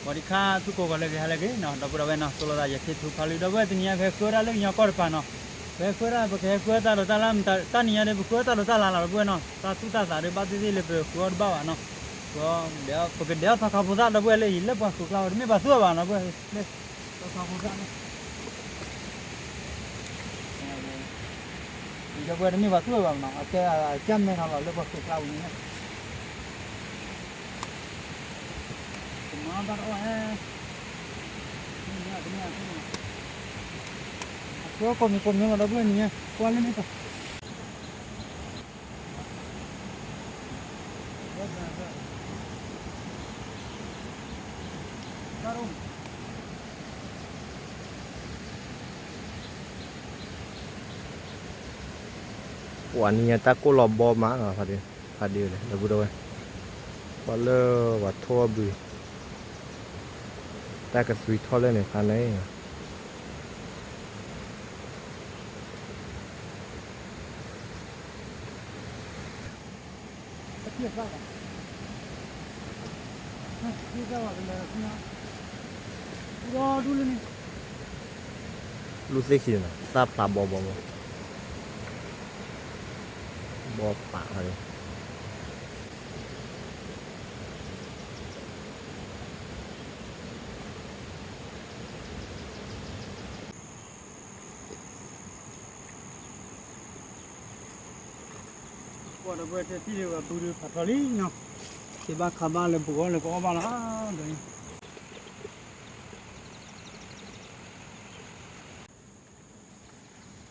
ဝံၤဒံခါ ထူၣ်ကိးဂီၤလၢဂ့ၤ ဟါလၢဂ့ၤနီၤ ဒီပုၢ်ဒီဝဲၢ်နီၤ သိၣ်လိသးယဲၢ်ခ့ထူဖးလံ ဒီပုၢ်ဝဲၢ် တနံၤအံၤ ပဟဲဃုဝဲဒၣ်လၢကညီကီၢ်တပၤနီၤ ပဟဲဃုဝဲဒၣ် ပကဟဲဃုဝဲတၢ်ဒီးတၢ်လၢ တၢ်နံၤညါဒီး ပဃုဝဲတၢ်ဒီးတၢ်လၢလီၤ ဒီပုၢ်ဝဲၢ်နီၤ တၢ်သူၣ်တၢ်သးဒီး ဘၣ်သ့ၣ်သ့ၣ်လၢပဃုအီၣ်တဘၣ်ဘၣ်နီၤ ပကဒဲးအီၣ်ထီခါဖိသၣ် ဒီပုၢ်ဝဲၢ်လၢအံၤ လၢပှၤဃုာ်ကျါဝဲ တမ့ၢ်ပှၤသူၣ်အဘၣ်နီၤ ဒီပုၢ်ဝဲၢ် လၢ ထီခါဖိသၣ်လၢ ဒီပုၢ်ဝဲၢ် တမ့ၢ်ပှၤသူၣ်အဘၣ်နီၤ အကဲ အကဲမဲထီၣ်လီၤ လၢပှၤဃုာ်ကျါဝဲန့ၣ် ကမၤဘၣ်တအီၣ်ဟဲ အဃုကိးမံၤကိးမံၤလီၤ ဒီပုၢ်ဝဲၢ်နံၤညါ ကွၢ်လၢန့ၣ် ပှၤနံၤညါတၢ်ကိၢ်လီၤဘီမးနီၤ ဖးဒိၣ်လဲၣ် ဒီပုၢ်ဒီဝဲၢ် ပှၤလၢပှၤထိၣ်အီၣ်ဘုး တၢ်ကသွံထီၣ်လၢန့ၣ်ဖးန့ၣ် လူၢ်သ့ၣ်ခံန့ၣ် သၣ်ဖျါဘီဘီဘီ ဘီပာ်ဖးဒိၣ် ပှၤဒီပုၢ်ဝဲၢ်တဲထံၣ်ဒီး ပှၤဘုဒီးဖးထီလံနီၤ စံးဘၣ်ခးဘၣ်လၢပဂီၢ်လၢကအီၣ်ဘၣ်လီၤ ဒီး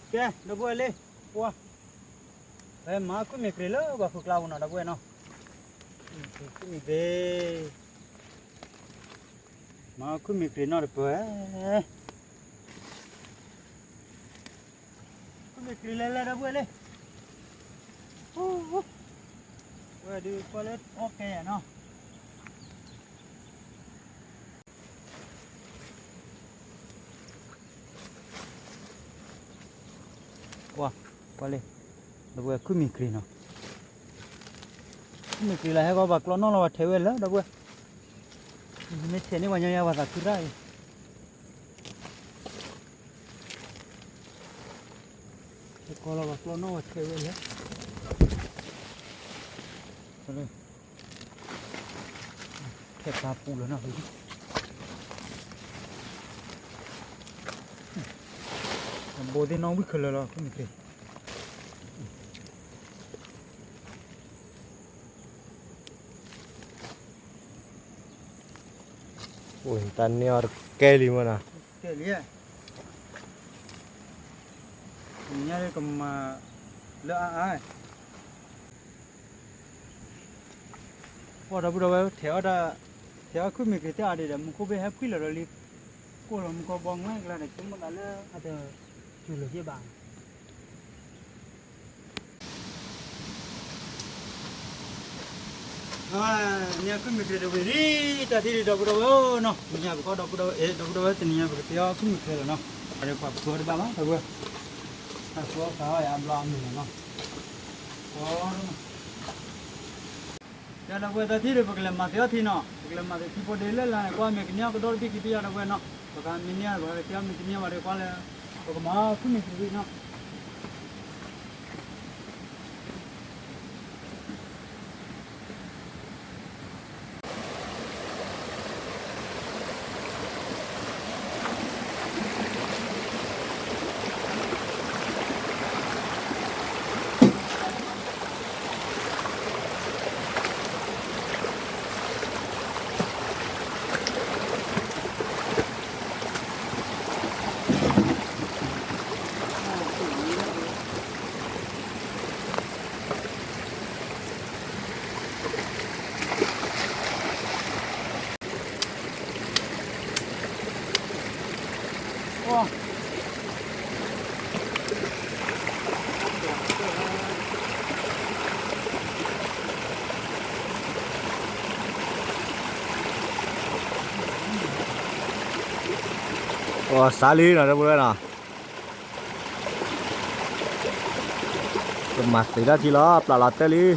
ကဲ ဒီပုၢ်ဝဲၢ်လံ ပှၤ ဖဲမၤခုၣ်မ့ၢ်ကြ့ၤလၢပှၤဃုာ်ကျါပူၤနီၤ ဒီပုၢ်ဝဲၢ်နီၤ ခုၣ်မ့ၢ်ကြ့ၤ မၤခုၣ်မ့ၢ်ကြ့ၤနီတပၢၢ် ခုၣ်မ့ၢ်ကြ့ၤလဲၤလဲၤ ဒီပုၢ်ဝဲၢ်လံ ဝဲဒုးကွၢ်လၢအီၣ်ကဲယၤနီၤ ကွၢ် ကွၢ်လံ ဒီပုၢ်ဝဲၢ် ခုၣ်မ့ၢ်ကြ့ၤနီၤ ခုၣ်မ့ၢ်ကြ့ၤလၢဟဲကီး ပှၤကျီနီၣ်လီၤ ပှၤထဲးဝဲလၢ ဒီပုၢ်ဝဲၢ် မ့ၢ်ထဲးန့ၢ်ပှၤညီယါ ပှၤသးခုရၣ်အံၤ ဟဲကီးလီၤ ပှၤကျီနီၣ် ပှၤထဲးဝဲလၢ ထဲးပာ်ပူၤလီၤနီၤ အဘိသ့ၣ်နီၣ်ဝံၣ်ခဲလၢာ်လီၤ ခုၣ်မ့ၢ်ကြ့ၤ အိၣ်တၢ်န့ၢ်အီၤတကဲလံမ့ၢ်နီၤ ကဲလံ နံၤညါကမၤလၢအါအါ ပှၤဒီပုၢ်ဒီဝဲၢ် ထဲးအီၣ်တၢ် ထဲးအီၣ်ခုၣ်မ့ၢ်ကြ့ၤတၢ်အါဒံးဒီး မူခိၣ်ဘ့ၣ်ဟဲဖှံလီၤဒီးလံ ကိၢ်လီၤမူခိၣ်ဘီငွဲၢ်ကျါဒီး ဆိကမိၣ်သးလၢအတ စူၤလီၤယဲၢ်ဘၣ် နံၤညါခုၣ်မ့ၢ်ကြ့ၤတဝံၤလံ တၢ်ထံၣ်လံဒီပုၢ်ဒီဝဲၢ်နီၤ နံၤညါပကီၢ်ဒီပုၢ်ဒီဝဲၢ် အဲ ဒီပုၢ်ဒီဝဲၢ် တနံၤညါပကတဲအီၣ်ခုၣ်မ့ၢ်ကြ့ၤလီၤနီၤ အဝဲပှၤဖုအီၣ်တဘၣ်ဘၣ် ဒီပုၢ်ဝဲၢ် တၢ်ဖုအီၣ်ဖးအီၣ်ယါအဘျီအမုၢ်လီၤနီၤ ဒီပုၢ်ဝဲၢ် တၢ်ထံၣ်ဒီး ပကလဲၤမၤသ့အီၣ်ထံနီၤ ပကလဲၤမၤသ့ထံဖိဒ့လၢလါန့ၣ် ကွၢ်မ့ၢ်ကနံၣ်အီၣ်ကဒီးတဘ့ၣ်ခံဘ့ၣ်ယါ ဒီပုၢ်ဝဲၢ်နီၤ ပကမ့ၢ်န့ၢ် ပကတဲအီၣ်မ့ၢ်ကနံၣ်အီၣ်ဘၣ်ဒီး ကွၢ်လၢ ပကမၤအီၣ်ခုၣ်မ့ၢ်ကြ့ၤနီၤ အိၣ်စးလံနီၤ ဒီပုၢ်ဝဲၢ်နီၤ ပမၤသ့တၢ်ထံလီၤ ပျၢ်လီၤတဲလံ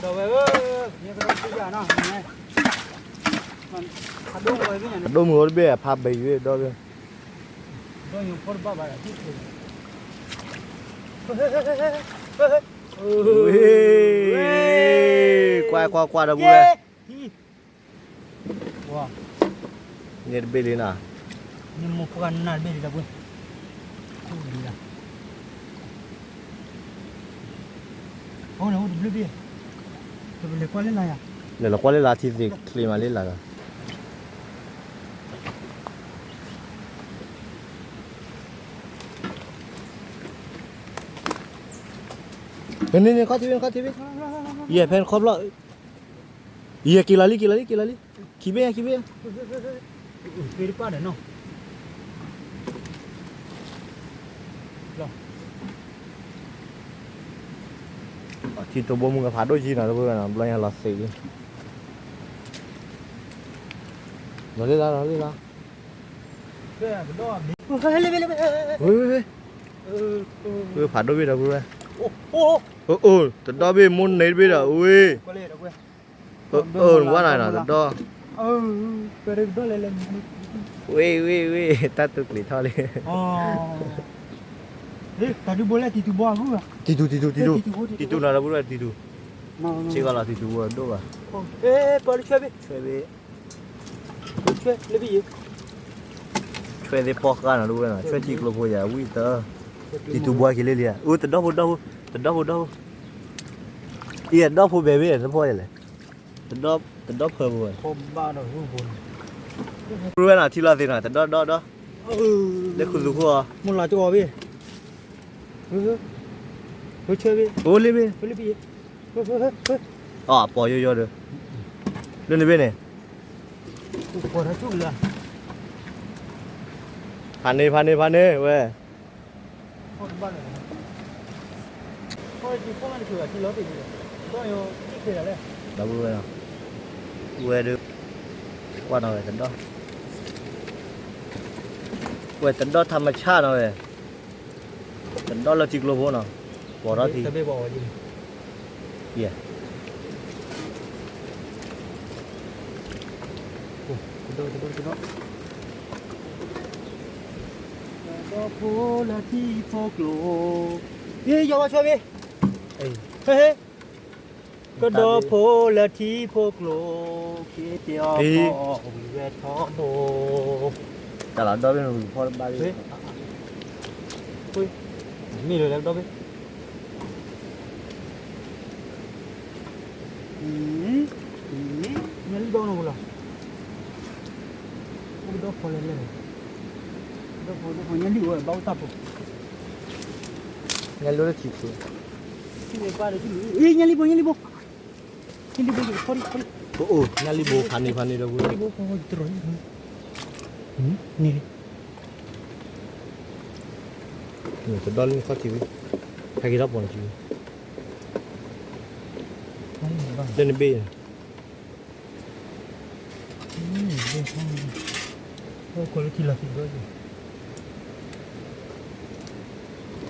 ဒီးဝဲဧၢ, ယကဒီးစံယၤနီၤ, အဒိၣ်မုၢ်ဝဲတဘ့ၣ်, အဒိၣ်မုၢ်ဝဲတဘ့ၣ် အဖးဘံးဝဲဒီဘ့ၣ်, ဒီးယိၤဖီတဘၣ်ဘၣ်, ကွၢ်ကွၢ်ကွၢ်ဒီပုၢ်ဝဲၢ်, န့ၣ်တဘ့ၣ်လံနီၤ, န့ၣ်မိၢ်ပှၢ်နၢ်တဘ့ၣ်လံဒီပုၢ်ဝဲၢ်, အိၣ်လံလီၤ. အိၣ်န့ၣ်အိၣ်တဘျုးဘ့ၣ်, ပလဲၤကွၢ်လၢလၢ်ယၤ, လဲၤလီၤကွၢ်လၢလၢ်ထံသ့ၣ်ချ့မးလၢလၢ်လီၤ. န့ၣ်န့ၣ် ခီၣ်ထံးဘ့ၣ် ခီၣ်ထံးဘ့ၣ်, ယဲၢ်ဖဲနခီဖျီၣ်, ယဲၢ်က့ၤလီၤလံ က့ၤလီၤလံ က့ၤလီၤလံ, ခံဘ့ၣ် ခံဘ့ၣ် ဖဲတပၣ်ဒီးနီၤ, ထံတိၢ်ဘိမုၢ်ကဖးဒိၣ်ယံၤနီၤ တဘိနီၤ ဘျီညါလီၤသ့ၣ်လံ, လီၤလံလီၤ လီၤလံလီၤ, ဖးဒိၣ်ဘ့ၣ်ဒီပုၢ်ဝဲၢ်, အိၣ် တဒီဘ့ၣ်မိၢ်န့ၢ်တဘ့ၣ်ဒီး ဝ့ၢ် အၢ နဝဲနၤနီၤ တဒီ, ဝ့ၢ် ဝ့ၢ် ဝ့ၢ် တၢ်တူၢ်ကျံၤထီၣ်လံ, တၢ်ဒုးဘိလဲၣ် တံတူးဘိအဂုၢ်, တံတူး တံတူး တံတူး, တံတူးနီၤ ဒီပုၢ်ဝဲၢ် တံတူး, စ့ၢ်ကီးလီၤ တံတူးဘိဒိၣ်ဘၣ်, ပှၤလၢဆွဲဘ့ၣ်, ဆွဲဘ့ၣ်, ဆွဲလၢဘ့ၣ်ယံၤ, ဆွဲသ့ၣ်ဖီဃာ်နီၤ ဒီပုၢ်ဝဲၢ်နီၤ ဆွဲထံကျိဖိယၤဝံၣ်တၢ, တံတူးဘိက့ၤလံလံဧါ, အိၣ် တဒီဖိ ဒီဖိ, တဒီဖိ ဒီဖိ, အံၤ ဒီဖိဘဲဘ့ၣ် တဖီယလဲၣ်, တဒီဖၢဖိ, ပုၢ်ဝဲၢ်နီၤ ထံလီၤသ့ၣ်နီၤ တဒီဒီဒီ, လၢခူသူၣ်ခိၣ်အီၤ, မိၢ်လီၤကီဘ့ၣ်, အိၣ်လံဘ့ၣ်, အီၤ အပိာ်ယိယိဒီး, လၢန့ၣ်ဘ့ၣ်န့ၣ်, ဖးန့ၢ် ဖးန့ၢ် ဖးန့ၢ်ဝဲ ဒီပုၢ်ဝဲၢ်နီၤ, ဝဲဒၣ်, ကွၢ်တဒီ, ဝဲတဒီထးမဆၣ်နီၤဝဲ, တဒီလၢထံကျိဖိနီၤ, ပိာ်ထီၣ်ထံ, ယဲၢ် ဒီဖိလၢထံဖိကျိၤ, ယီၤဘၣ်ဆွဲဘ့ၣ်, ဟ့ၣ်ဟ့ၣ်, ကဒီဖိလၢထံဖိကျိၤ, ခ့တ့ၢ်အီၤဖီဝံၤဝဲထီဘိ, တၢ်လီၤဒီဘ့ၣ်နဖီတဘၣ်ဘ့ၣ်, မ့ၢ်လၢလၢကဒီဘ့ၣ် ညၣ်လံၣ်ဘၣ်အိၣ်နီၢ်ပူၤလီၤ, အိၣ်ကဒီဖီလဲၣ်လဲၣ်, ဒီဖီ ဒီဖီ ညၣ်လံၣ်အိၣ်ဘၣ်အိၣ်တၢ်ဖိ, ညၣ်လံၣ်အိၣ်လၢထံကျိ, ညၣ်လံၣ်ဘိ ညၣ်လံၣ်ဘိ, ညၣ်လံၣ်ဘိ ဖီဒံး ဖီဒံး, အိၣ် ညၣ်လံၣ်ဘိ ဖးန့ၢ် ဖးန့ၢ်ဒီပုၢ်ဝဲၢ်, န့ၣ် တဒီလၢနခီၣ်ထံးဝဲ, ဟဲက့ၤထီၣ်ပိာ်နစု, လၢနဘ့ၣ်,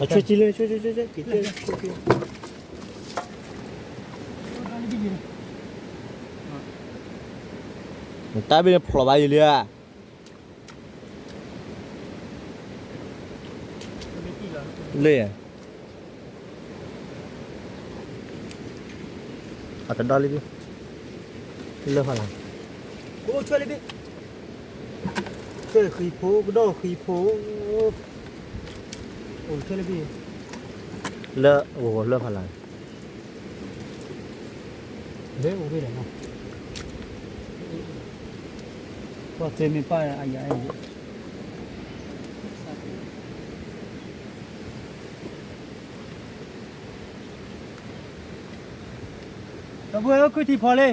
အဆွဲကံလၢ ဆွဲ ဆွဲ ဆွဲ ဆွဲ က့ၤ ဆွဲ ဆွဲ နတၢ်ဘ့ၣ်န့ၣ် ဖျိးဘၣ်ယံၤလံဧါ, လၢ အတဒီလံဘ့ၣ်, လၢဖးလၢ်, အိၣ်ဆွဲလံဘ့ၣ်, ဆွဲဃံဖိ ကဒီၣ်ဃံဖိ, အိၣ်ဆွဲလံဘ့ၣ်, လၢ အိၣ်လၢဖးလၢ်, လၢအိၣ်ဘ့ၣ်လီၤနီၤ, ပှၤသ့မ့ၢ်ပၢ်အယၤအဲၣ်, ဒီပုၢ်ဝဲၢ် ခုၣ်ထံဖီလံ,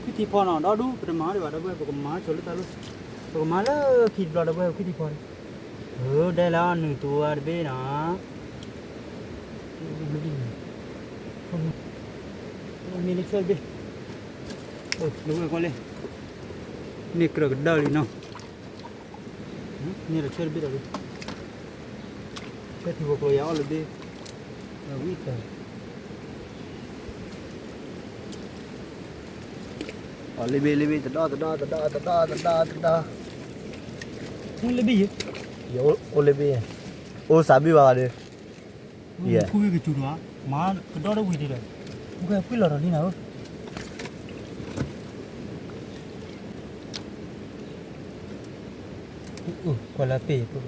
ခုၣ်ထံဖီနီၤ ဒီဒူၣ် ပတမၤဒံးဘၣ် ဒီပုၢ်ဝဲၢ် ပကမၤဆိလၢတၢ်လီၢ်, ပကမၤလၢခံတဘျီ ဒီပုၢ်ဝဲၢ် ခုၣ်ထံဖီန့ၣ်, ဒဲလၢနုာ်တူၤဝဲတဘ့ၣ်နီၤ, မ့ၢ်လၢဆွဲဘ့ၣ်, လၢဝဲကွၢ်လဲၣ်, န့ၢ်ကြၢးကဒါလံနီၤ, န့ၢ်ဒီးဆွဲတဘ့ၣ်ဒီး, ဆွဲထံဖိကျိယၤအီၣ်လၢဘ့ၣ်, ဝံၣ်တၢ်, လ့ဘ့ၣ် လ့ဘ့ၣ် တဒီ တဒီ တဒီ တဒီ တဒီ တဒီ လ့ဘ့ၣ်ယဲ ယအိၣ်လ့ဘ့ၣ် အိၣ်စးဘ့ၣ်ဘၣ်ဒီး ခူဝ့ၢ်ကစူၤဒီး မၤကဒီတဝံၤဒံးဒီး ပှဲၤလီၤဒီးလံနၤဧၢ ကွၢ်လၢပ့ၢ် ပီၤတဘၣ်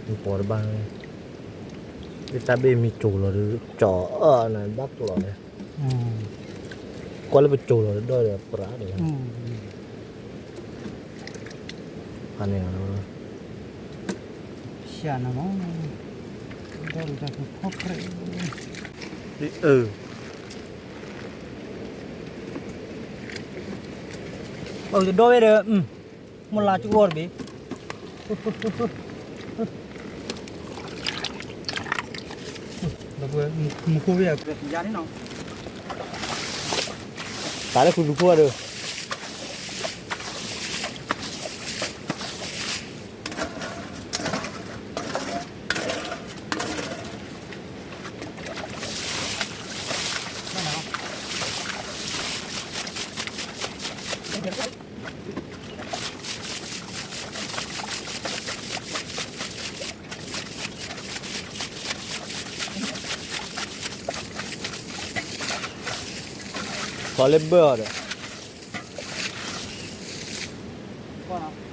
တၢ်ဘ့ၣ်မံကၠိၤလီၤဒီး ကၠီၤအၢၣ်နၤဘၣ်ကျိၤန့ၣ် ကွၢ်လၢပကၠိၤလီၤဒီး ဒီၣ်ဒီးပြးဒီး ဖးန့ၣ်လီၤ ဆၣ်နၤမး ဒီၣ်ဒီးတၢ်ကဖီၣ်ပြဲး အၢ ပှၤကတဒီဝဲဒီး မိၢ်လါကအိၣ်တဘ့ၣ် မူခိၣ်ဝဲ တၢ်လၢခူသူၣ်ခိၣ်ဒီး ခီလၢဘၢၣ်အီၤဒီး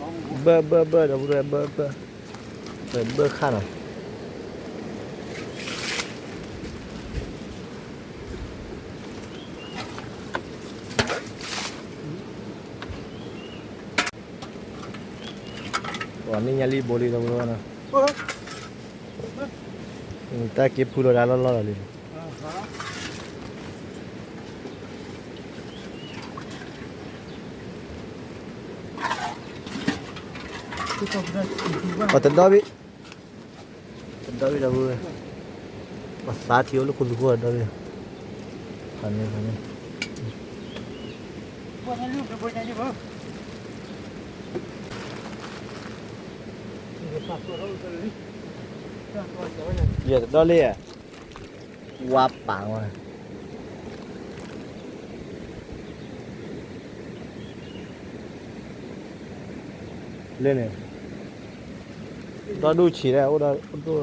ဘၢၣ်ဘၢၣ်ဘၢၣ်ဒီပုၢ်ဒီဝဲၢ် ဘၢၣ်ဘၢၣ် ဘၢၣ်ခၣ်နီၤ ပှၤန့ၢ်ညၣ်လံဘိလံဒီပုၢ်ဒီဝဲၢ်နီၤ တၢ်က့ၤဖုလီၤဒၣ်လီၢ်လီၢ်လီၤလံ ပှၤတဒီဘ့ၣ် တဒီဘ့ၣ်ဒီပုၢ်ဝဲၢ် ပှၤသးထံၣ်အိၣ်လၢခူသူၣ်ခိၣ်တဒီဘ့ၣ် ဖးန့ၣ်ဖးန့ၣ် ယတဒီလံ ဝါပာ်ဝဲ လၢန့ၣ် ဒီဒူၣ်ဆံးဒၣ် အိၣ်ဒီး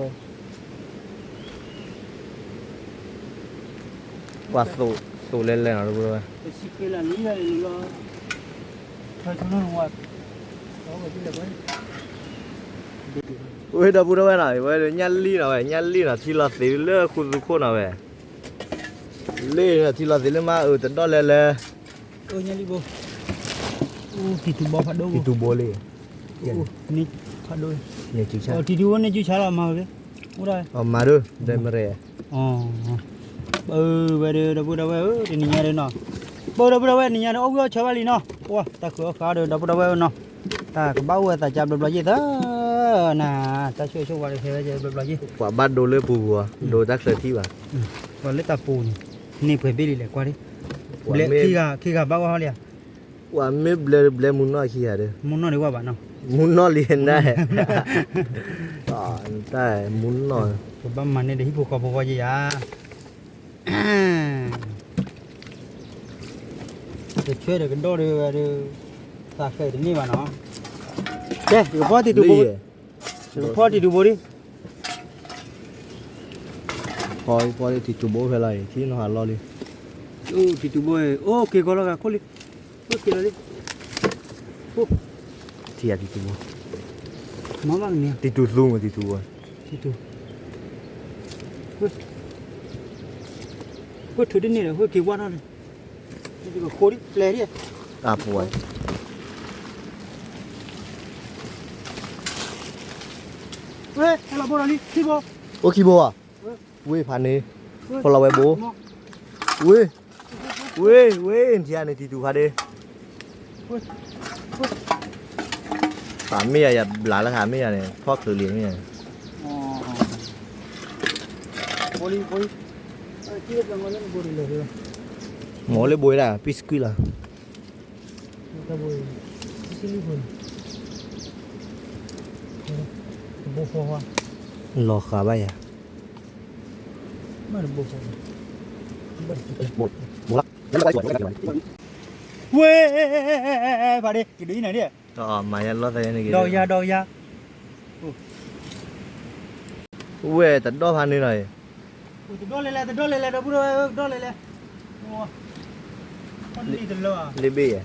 ပှၤသိးလဲၤလဲၤနီၤ တဘိဝဲ ဝဲဒီပုၢ်ဒီဝဲၢ်နီၤ ဝဲညၣ်လံနီၤဝဲ ညၣ်လံနီၤ ထံလီၤသ့းလၢခူသူၣ်ခိၣ်နီၤဝဲ လ့ၣ်ထံလီၤသ့းလၢမါအုးတဒီလဲၤလဲၤ တံၤတူၤဘိဖးဒိၣ် တံၤတူၤဘိလံ ဖးဒိၣ် တံၤတူၤဘိန့ၢ်ကုဆါလီၤမၤဝဲ အိၣ်ဒၣ် အမၤဒၢ ဒဲမရဲၣ် ပၢဝဲဒီးဒီပုၢ်ဒီဝဲၢ်ဧၢ တနံၤညါဒီးနီၤ ပၢဒီပုၢ်ဒီဝဲၢ် နံၤညါဒီး အီၣ်ဝံၣ်အီၣ်ဆၢဘၣ်လံနီၤ ပှၤတၢ်ခုၣ်အီၣ်ဃာ်ဒီး ဒီပုၢ်ဒီဝဲၢ်ဧၢနီၤ တၢ်ကဘၣ်အိၣ်ဝဲသးကါဘျီဘျီယ့ၣ်သၢ နၤ တၢ်ဆိၣ်ဂ့ၤဆိၣ်ဝါဒီး ဟဲဝဲကဲဘျီဘျီယ့ၣ် ပှၤဘၣ်ဒိလၢပူၤပူၤ ဒိတၢ်ချၢထံၣ်ဘၣ် ပှၤလၢတၢ်ပူၤန့ၣ် န့ၢ်ပှဲၤဘ့ၣ်လံလဲၣ် ကွၢ်ဒ် ခံဂၤ ခံဂၤဘၣ်ဝဲဟီလံဧါ ပှၤမ့ၢ်ဘျဲဘျဲမူနီၢ်ခံဂၤဒီး မူနီၢ်ဒံးဝဲဘၣ်နီၤ မူနီၢ်လံနၤ တၢ်မူနီၢ် ပဘၣ်မၤန့ၢ်ဒီးဟံၣ်ဖိဃီဖိဂီၢ်ယဲၢ်ဧါ တဆွဲဒီးကဒီၣ်ဒီးဝဲဒီး သးဃဲးတန့ၢ်ဘၣ်နီၤ ကဲ ယကဖီတံၤတူၤဘိ ယကဖီတံၤတူၤဘိဒံး ဖီဖီတံၤတူၤဘိဖဲလီၤအံၤ ထံနီၤဟးလီၤလံ တံၤတူၤဘိ အိၣ်က့ၤကီလီၤဂာ်ခိၣ်လံ အိၣ်က့ၤလီၤလံ ထံၣ်ယၤတံၤတူၤဘိ မၤဘၣ်နမ့ၢ် တံၤတူၤသူမ့ၢ်တံၤတူၤဘိ တံၤတူၤ ဝဲထုးဒ်န့ၣ်ဒီး ဝဲက့ၤဝါထီၣ်န့ၣ် ဃိဒ်ပျဲၢ်ဒ် အပှဲၤ ဝဲ ဟဲလီၤဘိဒီးလံ ခံဘိ အိၣ်ခံဘိဧါ ဝ့ၢ်ဖးန့ၣ် ဖီလီၤဝဲဘိ ဝ့ၢ် ဝ့ၢ် ဝ့ၢ် နထံၣ်န့ၣ် တံၤတူၤဖးဒ့ သးမ့ၢ်ယၤ ယဘျးလၢဟးမ့ၢ်ယၤန့ၣ် ဖီၣ်ချုးလံမ့ၢ်ယၤန့ၣ် မ့ၢ်လၢဘိဒၣ် ပံစကွံလီၤ လီၤဃာ်ဘၣ်ယၤ ဝဲ, ဖါဒ့ ကဒုးအံၤနၤဒ်, ဒီးယၤ ဒီးယၤ, ဝဲတဒီၣ်ဖးန့ၣ်လီၤ, တဒီၣ်လဲၤလဲၤ တဒီၣ်လဲၤလဲၤ ဒီပုၢ်ဒီဝဲၢ် တဒီၣ်လဲၤလဲၤ, လ့ဘ့ၣ်ယဲ,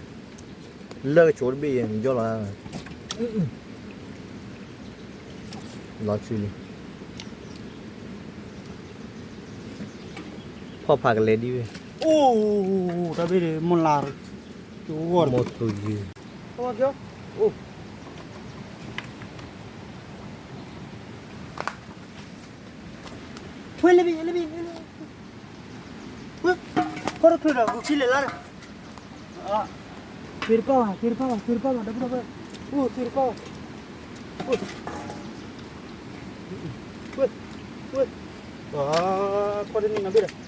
လၢကဆိတဘ့ၣ်ယဲ နယီၢ်လီၤ, လီၤဆူလံ, ဖီၣ်ဖးကလဲၤဒ်ဝဲ, အိၣ်, တၢ်ဘ့ၣ်ဒ် မီၢ်လၤ, မိၢ်သူယုၢ်, ဝဲလၢဘ့ၣ် လၢဘ့ၣ်, ဝဲ, ခီၣ်တချုးဒီး ဂုာ်ခံလဲၤလၢဒီး, သ့တပၢ်ဘၣ် သ့တပၢ်ဘၣ် သ့တပၢ်ဘၣ် ဒီပုၢ်ဒီဝဲၢ်, အိၣ် သ့တပၢ်ဘၣ်, ဝဲ, ဝဲ, ခီၣ်တန့ၢ်နီၤဘ့ၣ်ဒီး,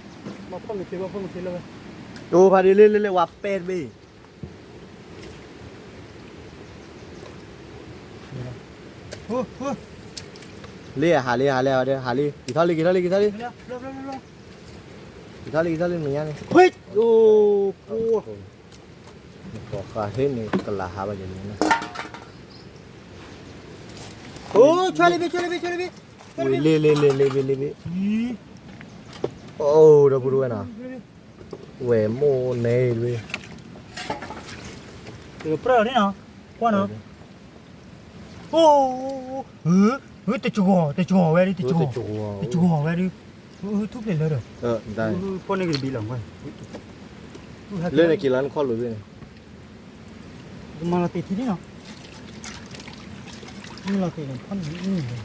ဘၣ်ဖီၣ်မ့ၤချ့ ဘၣ်ဖီၣ်မ့ၤချ့လၢဝဲ, အိၣ်ဖါဒ့လ့ လ့ လ့ ဝဲပဲတဘ့ၣ် လ့ ဟးလံ ဟးလံ ဟးလံ ဟးလံ က့ၤထီၣ်လံ က့ၤထီၣ်လံ က့ၤထီၣ်လံ, က့ၤထီၣ်လံ က့ၤထီၣ်လံ မ့ၢ်ညါန့ၣ်, ဃီဃာ်ဟ့ၣ်န့ၣ် ကလၤဟးဘၣ်က့ၤလံ, အိၣ် ဆွဲလံဘ့ၣ် ဆွဲလံဘ့ၣ် ဆွဲလံဘ့ၣ်, ဝ့ၢ်လ့ လ့ လ့ လ့ ဘ့ၣ် လ့ ဘ့ၣ်, အိၣ် ဒီပုၢ်ဒီဝဲၢ်နီၤ, ဝဲၢ်မိၢ်န့ၣ်တဘ့ၣ်, တကပြၢၢ်န့ၣ်နီၤ, ကွၢ်နီၤ, အိၣ်, တကီၤ တကီၤဝဲဒု တကီၤ, တကီၤဝဲဒု, ထူၣ်ဖျဲးလၢဒီး, ဖီၣ်န့ၢ်က့ၤတဘ့ၣ်လီၤ, လၢန့ၣ်က့ၤလီၤနခီၣ်လိာ်ဘ့ၣ်န့ၣ်, ကမၤလီၤတ့ၢ်ထံန့ၣ်နီၤ, မ့ၢ်လီၤတ့ၢ်န့ၣ် ဖီ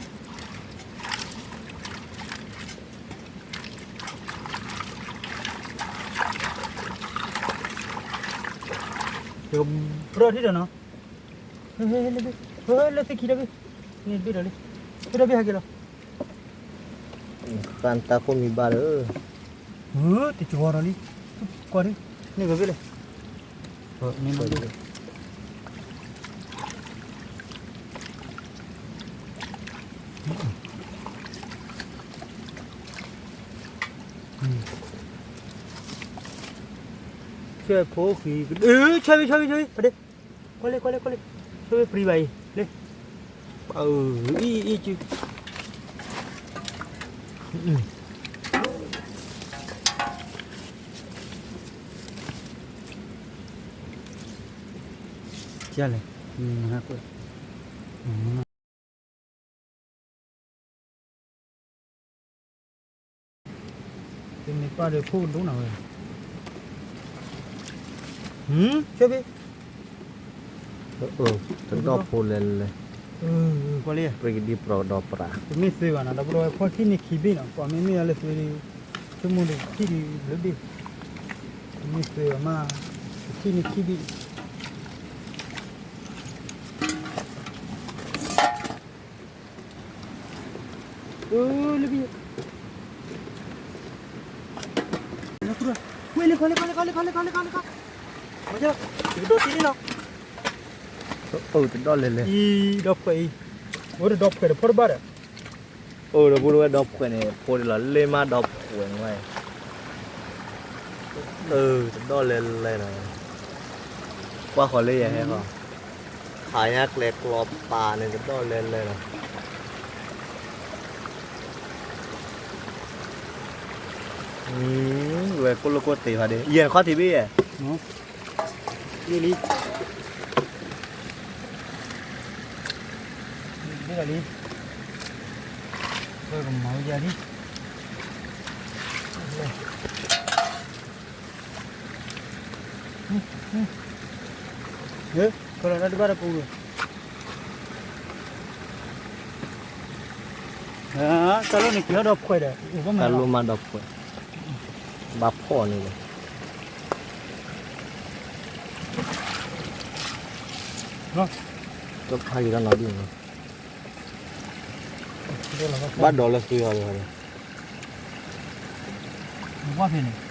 ၣ်န့ၢ်န့ၣ် တကပြၢၢ်ထံဒီးနီၤ, လၢသ့ၣ်ခံတဘ့ၣ်, န့ၣ်တဘ့ၣ်ဒီးလံ, သ့ၣ်တဘ့ၣ်ဟဲက့ၤလီၤ, ဃၣ်တၢ်ခိၣ်မံၤဘၣ်ဒီး, တကဝီၤဒီးလံ, ကွၢ်ဒု, န့ၣ်ကဘ့ၣ်လဲၣ်, န့ၣ် ဆွဲဖိဃံ, ဆွဲဘ့ၣ် ဆွဲဘ့ၣ် ဆွဲဘ့ၣ်, ကွၢ်လံ ကွၢ်လံ ကွၢ်လံ, ဆွဲဘ့ၣ်ပြံဘၣ်အံၤ, လၢ, အံၤ အံၤ လဲၣ်, တမ့ၢ်ပၢ်ဒီး ဖိကဒိနၤဝဲ, ဆွဲဘ့ၣ်, တဒီၣ်ဖိလဲၤလဲၤ, ပရကဒံပြီကဒီးပြး, တမ့ၢ်သ့ဘၣ်နီၤ ဒီပုၢ်ဒီဝဲၢ် ဖီၣ်ထံၣ်န့ၢ်ခံဘ့ၣ်နီၤ ကွၢ်မ့မ့ၢ်လၢသ့ဒီး, ဆိကမိၣ်ဒီးထံၣ်ဒီးလၢဘ့ၣ်, တမ့ၢ်သ့ဘၣ်မး, ပထံၣ်န့ၢ်ခံဘ့ၣ် လၢဘ့ၣ်, ဝဲလၢခီလၢခီလၢခီလၢခီလၢခီလၢခီ, မ့ၢ်ယကဒိတ့ၢ်လီၤ, အိၣ်တဒီၣ်လဲၤလဲၤ, အံၤ ဒီဖှဲးအံၤ, အိၣ်တဒီဖှဲးဒီးဖီၣ်တဘၣ်ဒီး, အိၣ်ဒီပုၢ်ဒီဝဲၢ် ဒီဖှဲးန့ၣ် ဖိဒ်လီၤ လ့မးဒီဖှဲးန့ၣ်ဝဲ, တဒီၣ်လဲၤလဲၤနီၤ, ကွၢ်ဃီၤလၢယဟဲဃီၤ, ခးညါကျဲကျီပာ်န့ၣ် တဒီၣ်လဲၤလဲၤနီၤ, ဝဲကိၣ်လိာ်ကိၣ်သ့ဖးဒ့ ယဲၢ်ခီၣ်ထံးဘ့ၣ်ယဲၢ်, လံ, လံ, လံ, ဝဲကမၤဝဲယၤလံ, ကလီၤတၢ်တဘၣ်တပူၤ, တၢ်လိၣ်န့ၣ်က့ၤဟီၣ်ဒီဖှဲးဒီး, တၢ်လိၣ်မးဒီဖှဲး, ဘၣ်ဖှီၣ်န့ၣ်လီၤ, တဖးယံၤတၢ်နီၤဒ်န့ၣ်, ဘၣ်ဒီးလၢသုယီၤဒီး, ဝါဖဲန့ၣ်,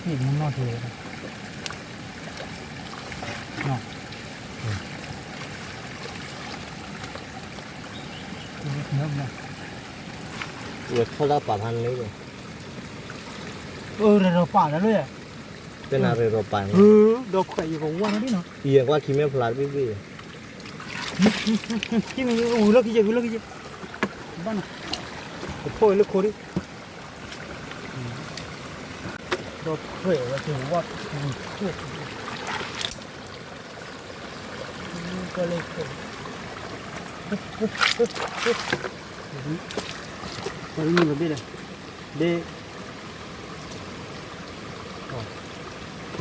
မနီၢ်ထီၣ်, နီၢ်, ဝဲထီၣ်တၢ်ပာ်ဖးန့ၣ်လၢ, အၢ ရၤရီၤပာ်လၢလၢ, တနၤရၤရီၤပာ်န့ၣ်, ဒီးခွဲးယကဝါထီၣ်ဒ်နီၤ, ယဲၢ်ကွၢ်ခံမ့ၢ်ဖျါတဘ့ၣ်ဘ့ၣ်, ဝံၤလီၢ်ခံယဲၢ် ဝံၤလီၢ်ခံယဲၢ်, ဘၣ်နီၤ, ကဖီၣ်လၢခိဒ်, ဒီးခွဲးဝဲကဝါ, ကလၢ, ပှၤမ့ၢ်ကဘ့ၣ်လဲၣ်,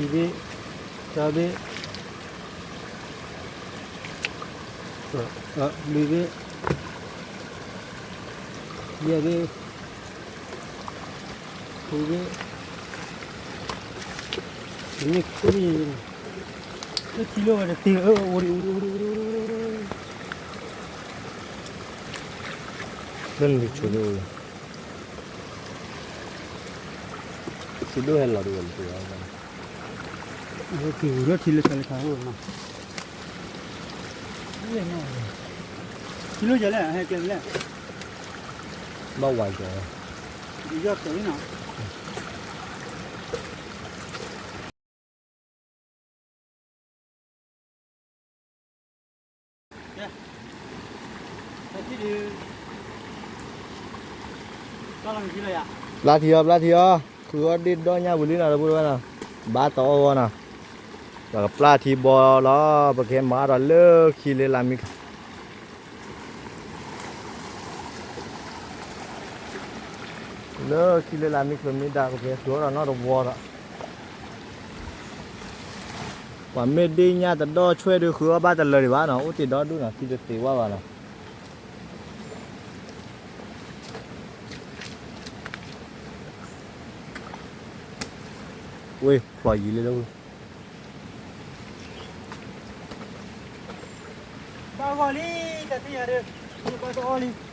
ဘ့ၣ်, ခံဘ့ၣ်, သၢဘ့ၣ်, လွံၢ်ဘ့ၣ်, ယဲၢ်ဘ့ၣ်, ဃုဘ့ၣ်, မ့ၢ်ဃုဘ့ၣ်, ထံလီၤဝဲတသ့, အိၣ်ဒံး အိၣ်ဒံး အိၣ်ဒံး အိၣ်ဒံး, လၢနကဆိးဒိၣ်, ဆိးဒိၣ်ဟဲလီၤဒ်ဝဲလၢ, ထံလီၤကလဲၣ်, ဟဲကဲလဲၣ်, ဘၣ်ဝါကီ, ယီၢ်တဲနီၤ. ပျၢ်ထံအီၤ ပျၢ်ထံအီၤ, ဃုအီၣ်ဒ့ၣ်ဒီညၣ်ဝံၤလံနီၤ ဒီပုၢ်ဝဲၢ်နီၤ, ဘါတအီၣ်ဂီၢ်နီၤ, ပကပျၢ်ထံဘီလီၤ, ပကဟဲမၤအါထီၣ်လၢခံလၢလၢ်မံ လၢခံလၢလၢ်မံ ကီၤလၤမ့ၢ်ဒါကဖဲဃုအီၣ်ဒီးနီတဝီဒီး, ပှၤမ့ၢ်ဒ့ၣ်ညၣ်တဒီၣ်ဆွဲၣ်ဒုးဃုအီၣ်ဘၣ်တလၢာ်ဒံးဘၣ်နီၤ, အိၣ်တ့ၢ်ဒီဒူၣ်နီၤ, ထံတသ့ဝဲဘၣ်နီၤ. ဝ့ၢ်ဖျိးယံာ်လံလၢ, ဘၣ်ဂီၢ်လံ, တၢ်သ့ၣ်ညါဒီး, ဘၣ်တအီၣ်လံ, ဘၣ်ပျၢ်လီၤဒီးဘၣ်ပျၢ်လီၤဒီးပျၢ်လီၤနီၤ,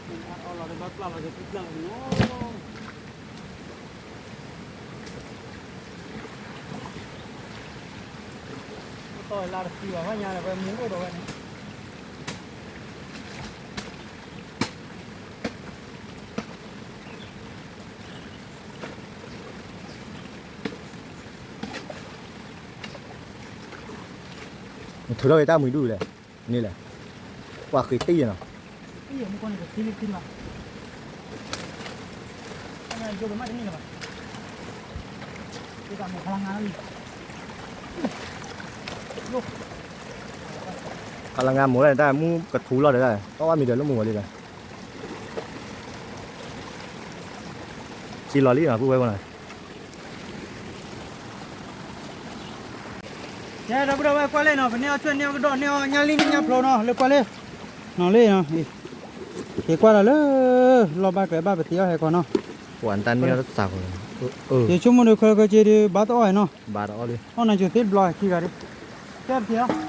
တီၢ်လါတသံဘၣ် ဘၣ်ညါဒီးဝဲမူအိၣ်ဒီးဝဲန့ၣ်. နထုးထီၣ်က့ၤတၢ်မှံၤဒူၣ်လဲၣ်, န့ၣ်လဲၣ်, ပှၤဃ့တံၢ်နီၤ, ခါလၢငါမိၢ်လၢ တၢ်မူကထူလီၤဒီး တၢ်အီၣ်ဘၣ်မံၤဒီးလၢမုၢ်ဝဲလံဒီး စံလီၤလံနီၤ ပုၢ်ဝဲၢ်နီၤ. ကဲ ဒီပုၢ်ဒီဝဲၢ်ကွၢ်လံနီၤ ပန့ၢ်အီၣ်ဆွဲၣ်န့ၢ်အီၣ်ကဒီးန့ၢ်အီၣ်ညၣ်လံန့ၢ်ညၣ်ဖျိနီၤ လၢကွၢ်လံနီၤလံနီၤ. က့ၤကွၢ်ဒီးလၢ လီၢ်ဘၣ်ကျဲဘၣ်ပသ့အီၣ်ဟဲကီးနီၤ. ပှၤတၢ်န့ၢ်အီၣ်တသးဃီ, ယဆိကမိၣ်ဒီးခဲလၢာ်ခဲဆ့ဒီး ဘၣ်တအီၣ်နီၤ, ဘၣ်တအီၣ်လံ, အီၣ်နၤကၠိသ့တဘျီခံဂၤဒီး, ကဲပထံၣ်လီၤ.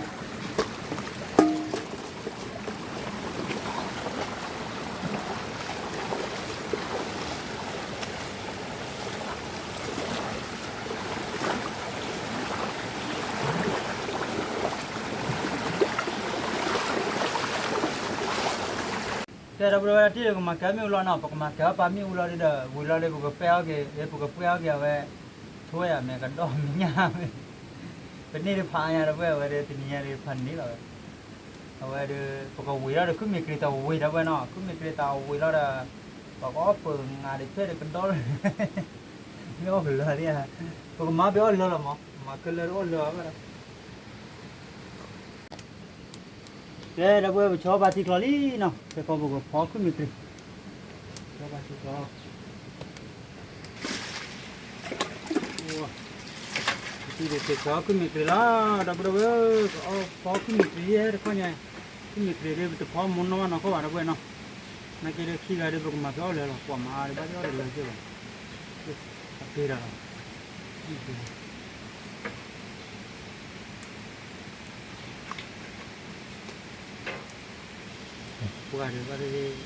ကဲ ဒီပုၢ်ဒီဝဲၢ် တၢ်ထံၣ်ဒီး ကမၤကဲမ့ၣ်အူလီၤနီၤ, ပကမၤကဲအီၣ်ပာ်မ့ၣ်အူလီၤဒီး ဝံၤလီၤဒီး ပကပဲအီၣ်က့ၤ, ပကပဲအီၣ်က့ၤအဝဲ, ထိဝဲယၤမ့ၢ်ကဒီးမ့ၢ်ညါမ့ၢ်, ပန့ၢ်တဖးညါဒီပုၢ်ဝဲၢ် အဝဲဒီးတနံၤညါဒီးဖးန့ၣ်လီၤဝဲ, အဝဲဒီး ပကဝံၤလီၤဒီး ခုမ့ၢ်ကြ့ၤတဝံၤဒီပုၢ်ဝဲၢ်နီၤ, ခုမ့ၢ်ကြ့ၤတဝံၤလီၤဒီး ပကအီၣ်ပၢၤငါဒီး ဆွဲၣ်ဒီးကဒီး မ့ၢ်အီၣ်ကလၢာ်လံ, ပကမၤဘၣ်အီၣ်လၢာ်လီၤမး, မၤကလၢာ်ဒီးအီၣ်လၢာ်ဘၣ်ဒီး ကဲ ဒီပုၢ်ဝဲၢ် ပဆီဘၣ်ထံချီလံနီၤ, ခဲကီးပကဖီခုမ့ၢ်ကြ့ၤ, ဆီဘၣ်ထံချီ, ပထံၣ်ဒီးကဆီခုမ့ၢ်ကြ့ၤလီၤ, ဒီပုၢ်ဒီဝဲၢ် ကအီၣ်ဖီခုမ့ၢ်ကြ့ၤ ဟဲတခီညါ, ခုမ့ၢ်ကြ့ၤဒီး ပတဖီမိၢ်နီၢ်ဘၣ်နီၢ်ကီၢ်ဘၣ် ဒီပုၢ်ဝဲၢ်နီၤ, နာ်က့ဒီးခံဂၤဒီး ပကမၤဖဲအီၣ်လၢာ်လီၤ, ကွၢ်မၤဒီးဘၣ်သ့ၣ်အီၣ်တလၢာ်က့ၤဘၣ်, အပ့ၤတၢ်လီၤ ပှၤဒီးဘၣ်တဂ့ၤ, အီၣ်တဝံၤဘၣ်,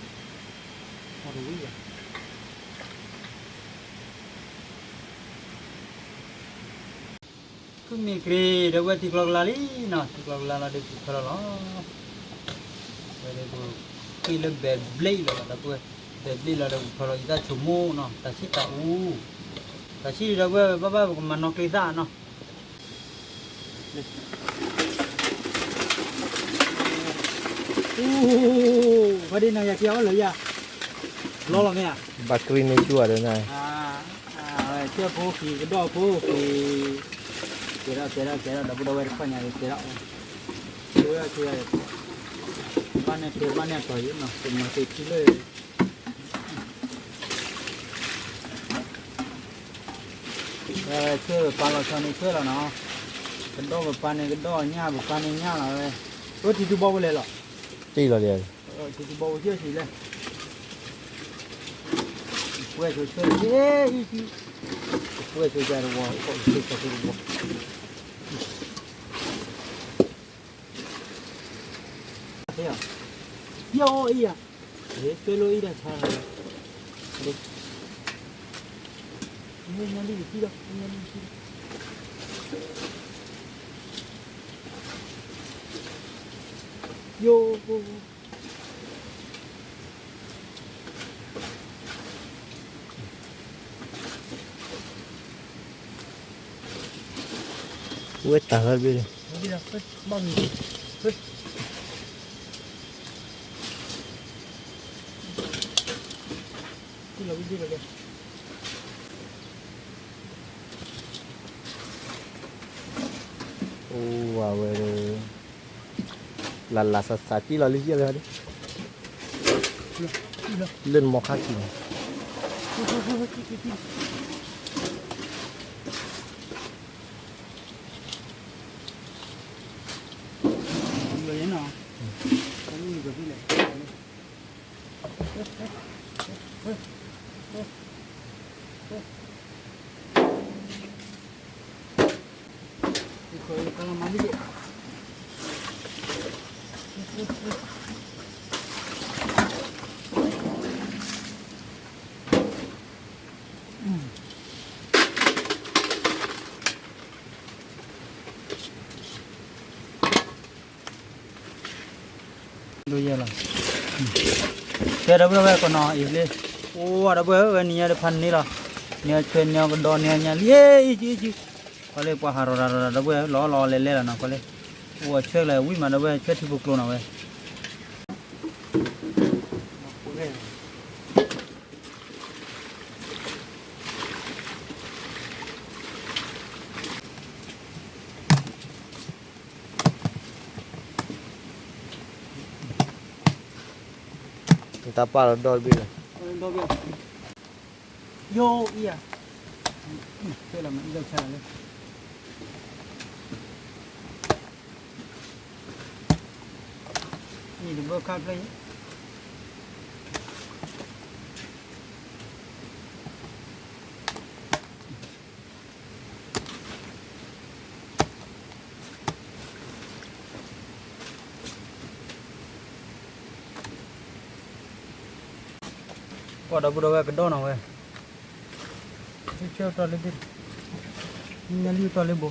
ခုမ့ၢ်ကြ့ၤ ဒီပုၢ်ဝဲၢ် ထံကျိကလါလံနီၤ, ထံကျိကလါလီၤဒီး ပူၤဖဲလီၤလီၤ. ဝဲဒၣ်ပဃ့လၢဘဲးဘျ့လီၤ ဒီပုၢ်ဝဲၢ်, ဘဲးဘျ့လီၤဒီးပဖီလီၤယတၢ်ဆိမိၣ်နီၤ, တၢ်ဆံၣ်တၢ်အူ, တၢ်ဆံၣ်ဒီပုၢ်ဝဲၢ် ဘၣ်ဘၣ်ပကမၤနီၣ်ကျ့သၣ်နီၤ. ဖါဒ့နီၤ ယၤက့ၤအီၣ်လၢယၤ, လီၤလီၤမ့ၢ်ဧါ, ဘၣ်ကြံမ့ၢ်ဆူၣ်အီၤဒီးနၤ, ဆဲဖိဃံးကဒီၣ်ဖိဃံး, ကဲထီၣ်ကဲထီၣ်ကဲထီၣ် ဒီပုၢ်ဒီဝဲၢ်တဖၣ်ညါကဲထီၣ်, ဆဲဝဲဆဲဝဲ, ဘၣ်န့ၣ်ထွဲဘၣ်န့ၣ်အတီၤယံၤနီၤ ပမၤတ့ထံလၢ ဆဲပပာ်လီၤဆီန့ၣ်ဆဲလီၤနီၤ, ကဒီၣ်ပပာ်န့ၣ်ကဒီၣ် ညၣ်ပပာ်န့ၣ်ညၣ်လီၤဝဲ, အိၣ်ထံထူဘီဝဲလဲၣ်လီၤ, ထံထူဘီဝဲဆဲဆံးလဲၣ်, ပှဲၤဆိဆဲလၢ အံၤ, ပှဲၤဆိကတဝီ ပှဲၤဆိတဝီ ယအီၣ်အံၤဧါ, ကၠိလိအံၤတၢ်ဆါလီၤ, ညါလံကသံလီၤ, ညါလံကသံလီၤ, ယိ ဝဲတၢ်ဟဲတဘ့ၣ်, အိၣ်ဝဲ, လၢ်လၢ်စးစးကံလီၤလံယဲၢ်လၢ, လၢနမီၤခါကံၤန့ၣ် ဒ်ယဲလီၤ, ကဲဒီပုၢ်ဝဲၢ်ကနီၤအံၤလံ, အိၣ်ဝဲဒီပုၢ်ဝဲၢ် နံၤညါတဖၣ်န့ၣ်လီၤ, နံၤအီၤဆွဲ နံၤအီၤကဒီး နံၤအီၤညါလံ, အံၤကံ အံၤကံ, ကွၢ်လၢပှၤဟးရီၤရၤရီၤဒီပုၢ်ဝဲၢ် လီၤလီၤလဲၤလဲၤလီၤနီၤ ကွၢ်လၢ, အိၣ်အီၤဆွဲကလဲၤဝံၣ်မးဒီပုၢ်ဝဲၢ် ဆွဲထံဖိကျိနီၤဝဲ တၢ်ပာ်လီၤဒီတဘ့ၣ်လီၤ, ယိအံၤဧါ, ဖဲလီၤမ့ၢ်အံၤလီၤဆါလီၤလၢ, အံၤတဘၢခါဖျၢၣ်အံၤ ကွၢ်ဒီပုၢ်ဒီဝဲၢ်ကဒီးနီၤဝဲ, ဆၢကတီၢ်လၢ, နလံကတီၢ်လၢဘိ,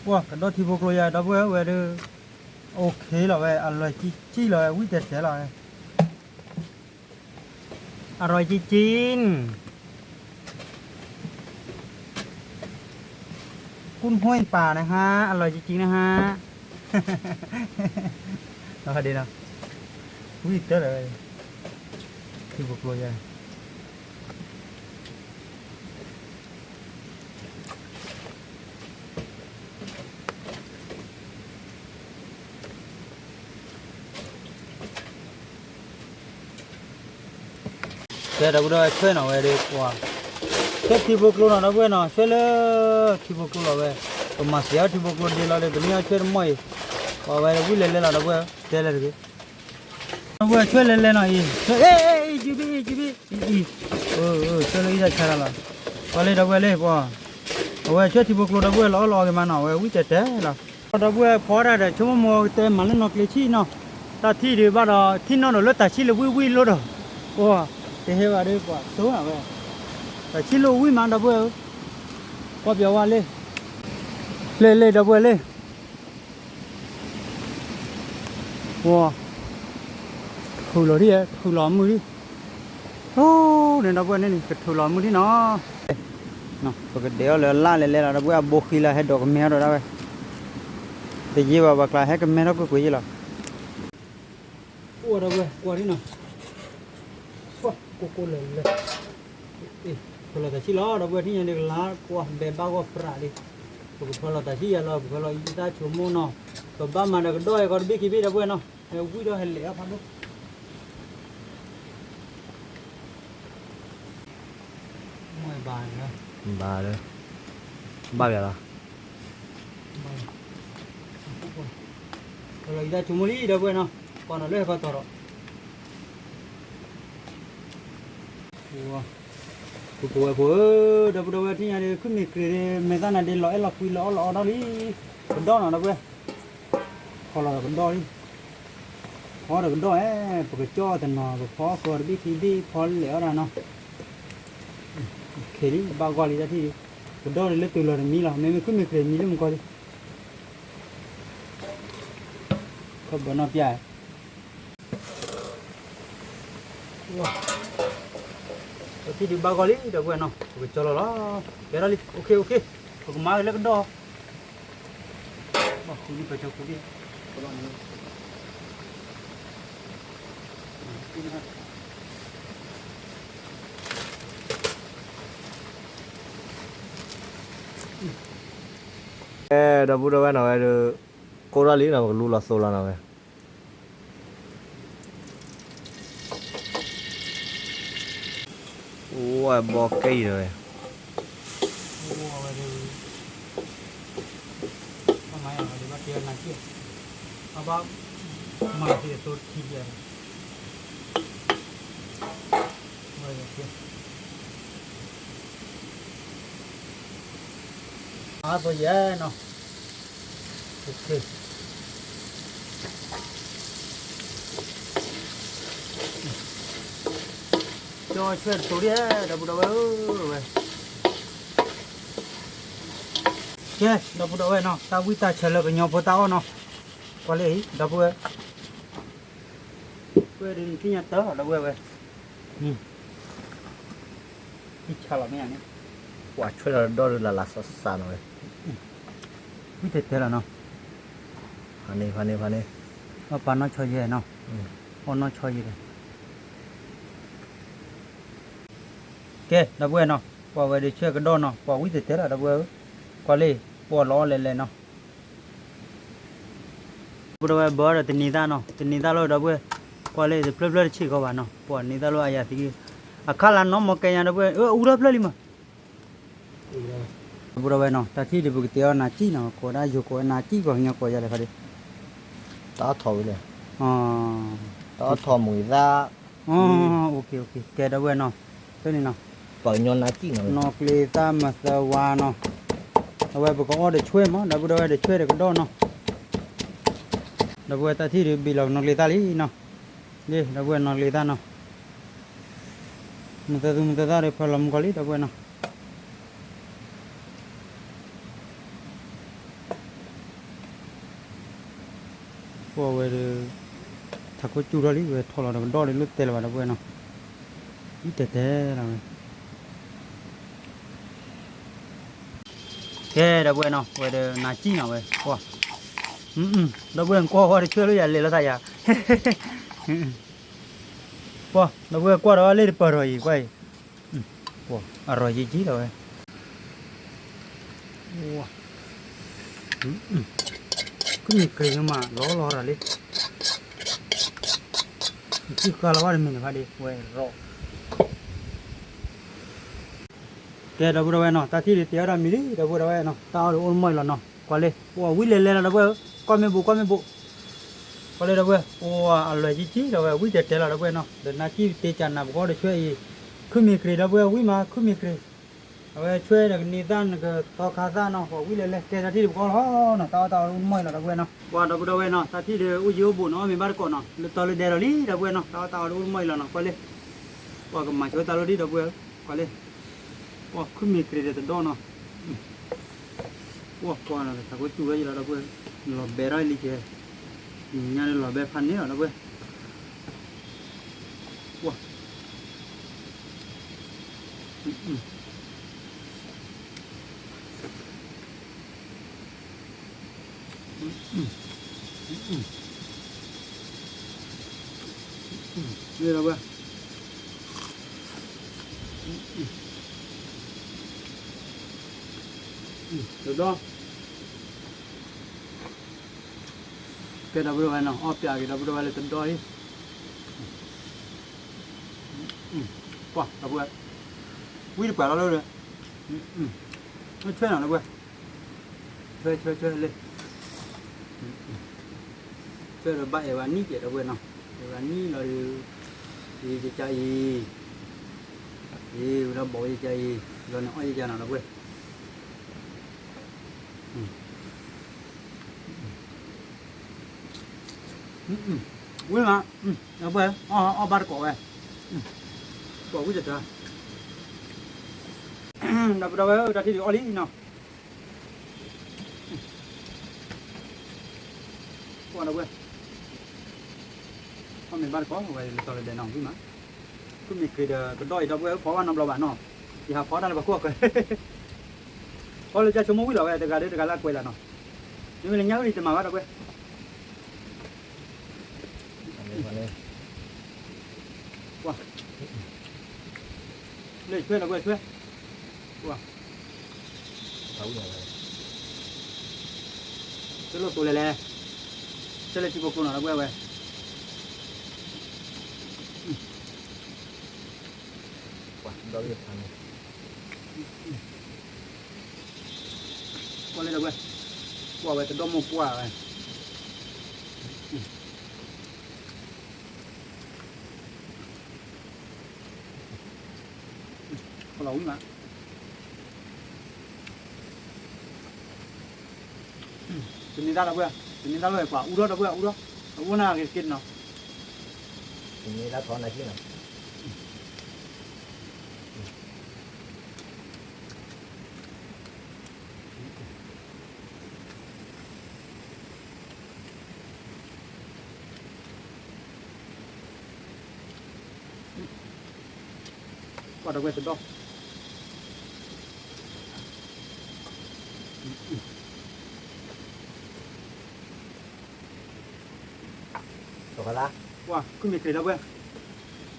ကွၢ်ကဒီးထံဖိကျိယၤ ဒီပုၢ်ဝဲၢ်ဝဲဒၣ်, အိၣ်ခ့လီၤဝဲ အလွဲၢ်ကံကံလီၤဝဲ ဝံၣ်တဲာ်တဲာ်လီၤဝဲ อร่อยจริงๆ กุ้งห้อยป่านะคะ อร่อยจริงๆ นะคะ ဝံၣ်တဲာ်လီၤဝဲ ထံဖိကျိယၤ ကဲဒီပုၢ်ဒီဝဲၢ်ဆွဲနီၤဝဲဒၣ်ပှၤ, ဆွဲထံဖိကျိနီၤ ဒီပုၢ်ဝဲၢ်နီၤ ဆွဲလၢထံဖိကျိလီၤဝဲ, ပမၤစၢၤအီၤထံဖိကျိဒ်လီၤဒီး ပန့ၢ်အီၤဆွဲတမီၢ်အံၤ, ပှၤဝဲဒၣ်ဝံၣ်လဲၤလဲၤလီၤ ဒီပုၢ်ဝဲၢ် တဲလဲၣ်တဂ့ၤ ဒီပုၢ်ဝဲၢ်ဆွဲလဲၤလဲၤနီၤအံၤ, အ့ အ့ အံၤ ကံဘံ အံၤ ကံဘံ အံၤ အံၤ, ဆွဲလၢအံၤတၢ်ဆါလီၤလီၤ, ပှၤလၢဒီပုၢ်ဝဲၢ်လၢပှၤ, အဝဲဆွဲထံဖိကျိဒီပုၢ်ဝဲၢ်လီၤအီၣ်လီၤအီက့ၤမးနီၤ အဝဲဝံၣ်တဲာ်တဲာ်လီၤ ဒီပုၢ်ဝဲၢ်ဖီဒၣ်ဒီး ဆိကမိၣ်မိၢ်ကတဲမၤလၢနီၢ်ကျ့ဆံၣ်နီၤ, တၢ်ထံၣ်ဒံးဘၣ်ဒီး ထံၣ်နီၣ်ဒီးလၢတၢ်ဆံၣ်လၢဝံၣ်ဝံၣ်လိဒီး, အိၣ်, တဟဲဘၣ်ဒီးပှၤဆိနီၤဝဲ, တၢ်ဆံၣ်လၢဝံၣ်မးဒီပုၢ်ဝဲၢ်ဧၢ, ကွၢ်ပျီဝါလၢ လ့ၣ်လ့ၣ် ဒီပုၢ်ဝဲၢ်လ့ၣ်, ဝီ, ထုးလီၤဒ်, ထုးလီၤမုၢ်ဒ်, အိၣ်န့ၣ်ဒီပုၢ်ဝဲၢ်န့ၣ်န့ၣ် ကထုးလီၤမုၢ်ဒ်နီၤ. ပကဒဲးအီၣ်လၢအလၢ်လဲၤလဲၤလီၤ ဒီပုၢ်ဝဲၢ်, အဘိဃံလၢဟဲဒိးကမဲထီၣ်ဒီးဝဲ, တယံာ်ဘၣ် ပှၤကျါဟဲကမဲထီၣ်ကွ့ၢ်ကွ့ၢ်ယဲလီၤ. အိၣ်ဒီပုၢ်ဝဲၢ် ကွၢ်ဒ်နီၤ, ကွၢ်ကိၢ်ကိၢ်လၢာ်လၢာ်, ဖီလီၤတၢ်ဆံၣ်လီၤ ဒီပုၢ်ဝဲၢ်, ထံၣ်ညါဒ်ကလါကွၢ်ဘဲဘၣ်ဂီၢ်ပြးလံ, ပကဖီလီၤတၢ်ဆံၣ်ယဲလီၤ ပကဖီလီၤအံသၣ်ဆိမိၣ်နီၤ, ပဘၣ်မၤဒီးကဒီၣ်အံၤကီးတဘ့ၣ်ခံဘ့ၣ် ဒီပုၢ်ဝဲၢ်နီၤ, ဝံၣ်ဒီးဟဲလဲၤအီၣ်ဖးဒိၣ် မ့ၢ်ဘၣ်လၢ, ဘၣ်လၢ, ဘၣ်ယၤလီၤ, လီၤအံသၣ်ဆိကမိၣ်လံ ဒီပုၢ်ဝဲၢ်နီၤ, ကွၢ်နီၤလၢဟဲခီတီၤဒီး, ပဝဲဖိဧၢ, ဒီပုၢ်ဒီဝဲၢ် ထံၣ်ညါဒီး ခုမ့ၢ်ကြ့ၤဒီး မဲာ်သၣ်နၤဒ့လီၤအဲၣ်လီၤကွံ လီၤအီၣ်လီၤအီဒီးလံ, ကဒီၣ်နီၤ ဒီပုၢ်ဝဲၢ်, ဖီလီၤဒီးကဒီၣ်လံ, ဖီဒီးကဒီၣ်ဧဲ, ပကကၠီၣ်တနီၤ ပဖီဃီတဘ့ၣ်ခံဘ့ၣ် ဖီလဲၤအီၣ်ဒၣ်နီၤ, ခဲလံ ဘၣ်ဂီၢ်လံတၢ်ထံၣ်လံ, ကဒီၣ်လံလၢတုၤလီၤတမံလီၤ, မ့မ့ၢ်ခုမ့ၢ်ကြ့ၤမံလၢမုၢ်ကီၢ်လံ, ခီဘၢနီၣ်ပျၢ် ပထံၣ်ဒုးဘၣ်ဂီၢ်လံ ဒီပုၢ်ဝဲၢ်နီၤ, ပကကၠီလီၤလီၤ, ကဲထီၣ်လံ, အိၣ်ခ့ အိၣ်ခ့, ပကမၤက့ၤလၢကဒီၣ်, ဘၣ်ခူဒံး ပကခူဒံး, ကဲ ဒီပုၢ်ဒီဝဲၢ်နီၤဝဲဒုး, ကိးထီၣ်လံနီၤ ပကလူလီၤသိးလီၤနီၤဝဲ အိၣ်ဘီကဲအံၤဒီးဝဲ, အါသိးယဲနီၤ, ကၠီဆွဲၣ်တစိၤဒ်, ဒီပုၢ်ဒီဝဲၢ်ဧၢဝဲ, ကဲ ဒီပုၢ်ဒီဝဲၢ်နီၤ, တၢ်ဝံတၢ်ဆၢလၢကညီဖိတၢ်အီၣ်နီၤ, ကွၢ်လၢအံၤ ဒီပုၢ်ဝဲၢ် ဝဲဒုးနထံၣ်ညါတၢ် ဒီပုၢ်ဝဲၢ်ဝဲ, ဟံၣ်ဆါလီၤမ့ၢ်ဧါန့ၣ်, ပှၤဆွဲၣ်ဒီးဒီၣ်ဒုးလၢ်လၢ်စးစးနီၤဝဲ, ဝံၣ်တဲာ်တဲာ်လီၤနီၤ, ဖးန့ၢ် ဖးန့ၢ် ဖးန့ၢ်, ပာ်နီၢ်ဆီယဲနီၤ, အီၣ်နီၢ်ဆီယဲဒီး ကဲ ဒီပုၢ်ဝဲၢ်နီၤ, ပှၤဝဲဒုးဆွဲၣ်ကဒီၣ်နီၤ, ပှၤဝံၣ်တဲာ်တဲာ်လီၤ ဒီပုၢ်ဝဲၢ်ဧၢ, ကွၢ်လၢ ပှၤလီၤအီၣ်လဲၤလဲၤနီၤ, ဒီပုၢ်ဒီဝဲၢ် ဘၢဒီးတနံၤသၣ်နီၤ, တနံၤသၣ်လီၤ ဒီပုၢ်ဝဲၢ်, ကွၢ်လၢ တဖျၢၣ်ဖျၢၣ်တဆံးဃီဘၣ်နီၤ, ပှၤနံၤသၣ်လီၤအယၤသံ, အခါလၢနီၢ်မီၢ်ကဲညါ ဒီပုၢ်ဝဲၢ်, အူထီၣ်ဖျၢၣ်လံမး ဒီပုၢ်ဒီဝဲၢ်နီၤ, တၢ်ထံၣ်ဒုးပကတဲအီၤနၤစံၣ်နီၤ, ကိးဒၣ်ယိၤကိးနၤစံၣ် ကိးကညီကိးယၤလဲၣ်ဖးဒ့, တၢ်ထီၣ်ဝံၤလဲၣ်, တၢ်ထီၣ်မူၤသၣ်, ကဲ ဒီပုၢ်ဝဲၢ်နီၤ, ဖဲန့ၣ်နီၤ, ပှၤကညီနၤစံၣ်နီၤ, နီၢ်ကျ့သၣ်မၤသၢဝါနီၤ, အဝဲပကအီၣ်တဆွဲၣ်မး ဒီပုၢ်ဒီဝဲၢ်, တဆွဲၣ်ဒီးကဒီၣ်နီၤ, ဒီပုၢ်ဝဲၢ် တၢ်ထံၣ်ဒုးဘံၣ်လီၤကနီၢ်ကျ့သၣ်လံနီၤ, ဒီပုၢ်ဝဲၢ် နီၢ်ကျ့သၣ်နီၤ မုၢ်သၢသူမုၢ်သၢသၣ်ဒီး ဖၢလီၤမုၢ်ကီၢ်လံ ဒီပုၢ်ဝဲၢ်နီၤ, ပှၤဝဲဒီး ထးခိၣ်စူၢ်ထီၣ်လံ ဝဲထီၣ်လီၤဒီးကဒီၣ်ဒီး လၢတဲလၢၤဘၣ် ဒီပုၢ်ဝဲၢ်နီၤ, အံၤတဲတဲလီၤဝဲ ကဲ ဒီပုၢ်ဝဲၢ်နီၤ, ဝဲဒီးနၤစံၣ်နီၤဝဲ, ဒီပုၢ်ဝဲၢ် ကွၢ်ဝဲတဆွဲၣ်လၢယၤလဲၤလီၤသးယၤ, ကွၢ် ဒီပုၢ်ဝဲၢ် ကွၢ်ဒီးလ့ၣ်တပၢၢ်ထီၣ်အံၤ ကွၢ်အံၤ, အရီၢ်ယံာ်ကံလီၤဝဲ, ခုမ့ၢ်ကြ့ၤမး လီၤလီၤရၤလံ, နထံၣ်ဃာ်လီၤဝဲတမံၤန့ၣ်ဖးဒ့ ဝဲရီၣ် ကဲ ဒီပုၢ်ဒီဝဲၢ်နီၤ, တၢ်ထံၣ်ဒုးတဲအီၣ်တၢ်မံၤလံ ဒီပုၢ်ဒီဝဲၢ်နီၤ, တၢ်အီၣ်ဒုးအိၣ်တမီၢ်အံၤလီၤနီၤ, ကွၢ်လၢ ပှၤဝံၣ်လဲၤလဲၤလီၤ ဒီပုၢ်ဝဲၢ်, ကွၢ်မ့ၢ်ဘူး ကွၢ်မ့ၢ်ဘူး, ကွၢ်လၢ ဒီပုၢ်ဝဲၢ်, ပှၤအလွဲၢ်ကံကံ ဒီပုၢ်ဝဲၢ် ဝံၣ်တဲာ်တဲာ်လီၤ ဒီပုၢ်ဝဲၢ်နီၤ, ဒီးနၤကံၢ်တ့ကၢ်နၤပကီၢ်တဆွဲၣ်အံၤ, ခုမ့ၢ်ကြ့ၤ ဒီပုၢ်ဝဲၢ် ဝံၣ်မး ခုမ့ၢ်ကြ့ၤ အဝဲဆွဲဒီးကန့ၢ်သၣ်နကသီခါသၣ်နီၤ, ပှၤဝံၣ်လဲၤလဲၤ ကဲ တၢ်ထံၣ်ဒုးပကီၢ်လီၤနီၤ, တၢ်အီၣ်တၢ်အီဒုးအိၣ်တမီၢ်အံၤလီၤ ဒီပုၢ်ဝဲၢ်နီၤ, ပှၤ ဒီပုၢ်ဒီဝဲၢ်နီၤ, တၢ်ထံၣ်ဒုးအိၣ်ယံၤအိၣ်ဘူးနီၤ, မ့ၢ်ဘၣ်တကိးနီၤ, လၢတီလၢဒဲဒီးလံ ဒီပုၢ်ဝဲၢ်နီၤ, တၢ်အီၣ်တၢ်အီဒုးအိၣ်တမီၢ်အံၤလီၤနီၤ, ကွၢ်လၢ ပှၤကမၤဆိတၢ်လီၤဒံး ဒီပုၢ်ဝဲၢ်, ကွၢ်လၢ ပှၤခုမ့ၢ်ကြ့ၤဒီးတဒီနီၤ, ပှၤ ကွၢ်ကွၢ်နီၤ တၢ်ကိးစူၢ်ဝဲယလီၤ ဒီပုၢ်ဝဲၢ်, လီၤဘဲထီၣ်လံကဲ, ညါန့ၣ်လီၤဘဲဖးန့ၣ်လီၤ ဒီပုၢ်ဝဲၢ်, ကွၢ်, န့ၣ်လီၤ ဒီပုၢ်ဝဲၢ်, တဒီ ကဲ ဒီပုၢ်ဝဲၢ်နီၤ အီၣ်ပၠးက့ၤ ဒီပုၢ်ဝဲၢ်လၢတဒီအံၤ, ကွၢ် ဒီပုၢ်ဝဲၢ်, ဝံတပှၢ်လီၤလၢ, ဆွဲနီၤ ဒီပုၢ်ဝဲၢ်, ဆွဲ ဆွဲ ဆွဲလၢ, ဆွဲဒီးဘၣ်အဲၣ်ဝဲနံၣ်ကဲ ဒီပုၢ်ဝဲၢ်နီၤ, အဲၣ်ဝဲနံၣ်လီၤဒီး, ယကစၢ်အံၤ, ယဝဲဒီးဘီၣ်ယကစၢ်အံၤ, လီၤန့ၣ်အီၣ်ယကစၢ်နီၤ ဒီပုၢ်ဝဲၢ် ဝံၤမး, အီၣ်ဘၣ်တကိးဝဲ, ကိးဝံၤတတၢ်, ဒီးပဒီပုၢ်ဝဲၢ် တၢ်ထံၣ်ဒုးအီၣ်လံနီၤ, ကွၢ်ဒီပုၢ်ဝဲၢ်, အီၣ်မ့ၢ်ဘၣ်တကိးဝဲ လၢတီၤလၢဒဲးနီၤ ဝံၤမး, ခုမ့ၢ်က့ၤဒီးကဒီအံၤ ဒီပုၢ်ဝဲၢ် ဖီဘၣ်နီတဘျီဘၣ်နီၤ, ယဟးဖီတၢ်လၢပှၤခိၣ်အကၢၤ ဖီလၢကၠၢဆိကမိၣ်ဝံၤလီၤဝဲ တဂၤဒီးတဂၤလၢအကွဲးလၢနီၤ, မ့မ့ၢ်လၢညါအုၣ်ဒံးတမၤဘၣ် ဒီပုၢ်ဝဲၢ်, ကွၢ်, လၢဆွဲ ဒီပုၢ်ဝဲၢ် ဆွဲ, ကွၢ်, ဆွဲလိာ်သိးလဲၣ်လဲၣ်, ဆွဲလၢထံဖိကျိနီၤ ဒီပုၢ်ဝဲၢ်ဝဲ ကွၢ်လၢဒီပုၢ်ဝဲၢ်, ကွၢ်ဝဲတဒီမိၢ်ပှၢ်ဝဲ, ကလီၤဝံၤမး, တန့ၢ်တၢ် ဒီပုၢ်ဝဲၢ်, တန့ၢ်တၢ်လီၤ ကွၢ်အူထီၣ် ဒီပုၢ်ဝဲၢ် အူထီၣ်, အူထီၣ်နၤဂ့ၤတက့ၢ်နီၤ, တန့ၢ်တၢ်ထီနၤဆ့ၣ်နီၤ ကွၢ်ဒီပုၢ်ဝဲၢ်တဒီ, ကွၢ် ခုမ့ၢ်က့ၤ ဒီပုၢ်ဝဲၢ်,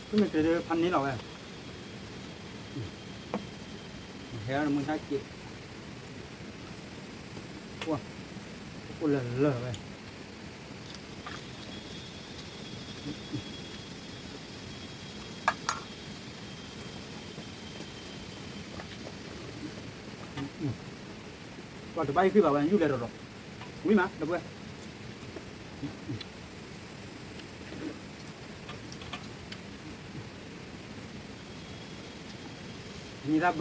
ခုမ့ၢ်က့ၤဒီးဖးန့ၢ်လီၤဝဲ, ဟဲမုၢ်တၢ်က့ၤ, ကွၢ်, အိၣ်လၢလၢဝဲ ကွၢ်တဘၣ်ဟံၣ်ဃံဘၣ်ဝဲ ယူၢ်လဲၤဒီးဒီး, ဝံၤမး ဒီပုၢ်ဝဲၢ်, တနံၤဒၣ်ဘၢ,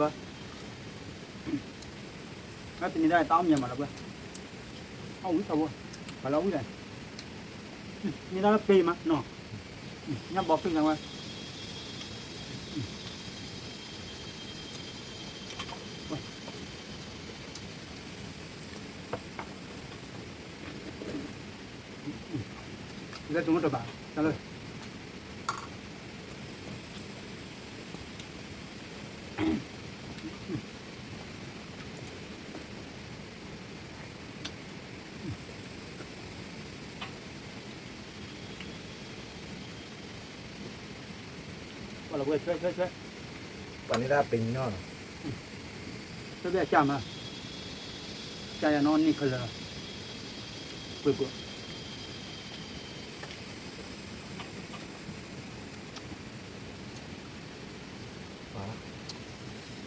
တနံၤဒၣ်တၢ်အီၣ်မံၤမး ဒီပုၢ်ဝဲၢ်, အီၣ်ဝံၤထီဘိ, ပှၤလၢအီၣ်ဝံၤလဲၣ်, တနံၤဒၣ်လၢပ့ၤမးနီၤ, ညၣ်ဘီဖုၣ်ညါဝဲ လၢတမ့ၢ်တဘၣ် တၢ်လၢ ပှၤလၢဝဲဆွဲဆွဲဆွဲ, ပှၤန့ၣ်ဒၣ်ပ့ၤနီၤ, ဆွဲဘၣ်အစၢ်မး, စၢ်ယၤနီၢ်န့ၢ်ခဲလၢာ်, ကွ့ၢ်ကွ့ၢ်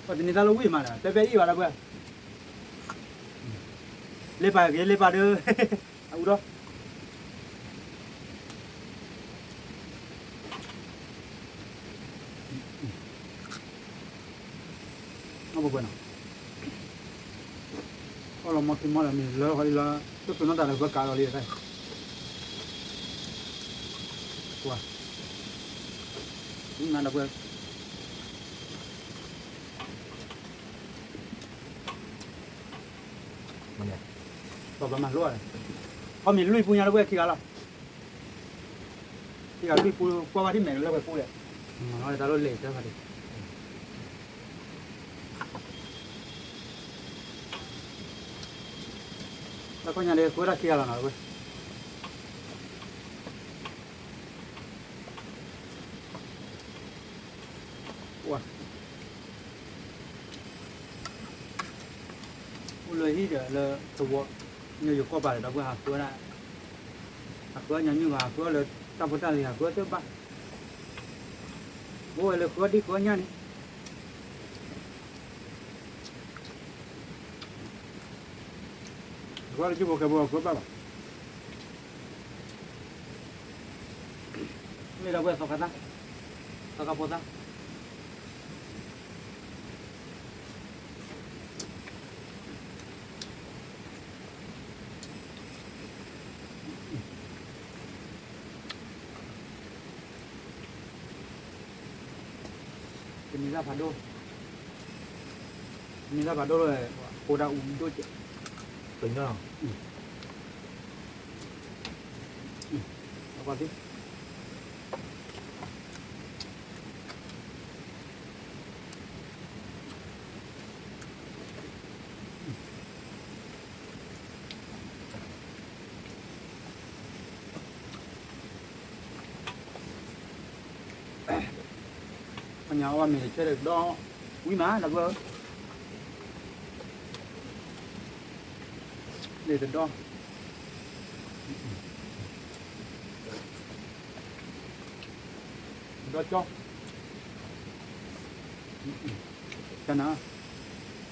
ပှၤတနံၤတၢ်လၢဝံၣ်မးဒီး ပဲပဲအံၣ်ဘၣ်ဒီပုၢ်ဝဲၢ်, လ့ပာ်ဂ့ၤလ့ပာ်ဒီး, အအူထီၣ် အီၣ်ပှဲၤပှဲၤနီၤ, အီၣ်လီၤမီၢ်ခံမီၢ်လီၤမ့ၢ်လၢဃီလံလီၤ, တိၢ်သူနီၢ်တၢ်လၢပကးလီၤလံ, ကွၢ်, ဝံၣ်မးဒီပုၢ်ဝဲၢ် ကွၢ်, ပှၤဘၣ်မၤလိအီၤ, ခီမ့ၢ်လွံၢ်ပူညါလၢပှဲၤခံဂၤလီၤ, ခံဂၤလွံၢ်ပူကွၢ်ဘၣ်ဒ်မဲာ်လၢပှဲၤပူလဲၣ်, မၤလီၤတၢ်လိၣ်လဲၤတၢ်ဖးဒံး, တၢ်ခီညါဒီး ဃုဝဲဒၣ်ခံဂၤလီၤနီၤ, အိၣ်လၢဟံၣ်ဒီးလၢသဝီ, ညိယိၤကီၢ်ပၤဒီး ဒီပုၢ်ဝဲၢ်ဟးဃုဝဲဒၣ်, ဟးဃုဝဲညီနုၢ်ဂၤ ဟးဃုဝဲလၢတၢ်ဖိတၢ်လံၤ ဟးဃုဝဲသ့ၣ်တဖၣ်, အိၣ်ဝဲလၢဃုဝဲဒၣ်ဃုဝဲညါန့ၣ် ဃုဝဲလၢကၠိဖိခဲဖိ ဃုဝဲဘၣ်ဘၣ်, မ့ၢ်ဒီပုၢ်ဝဲၢ်သီခါသၣ်, သီခါဖိသၣ် တမံၤသၣ်ဖးဒိၣ်, တမံၤသၣ်ဖးဒိၣ်လၢ ဖိဒၣ်အူဒိၣ်ကဲး, ပညီ, အကွၢ်သ့ ပှၤညါအီၣ်ဘၣ်မ့ၤတဆၢဒီးကဒီး, ဝံၤမး ဒီပုၢ်ဝဲၢ်, မ့ၤတဒီး, ဒီကၠီ, ကနၤ,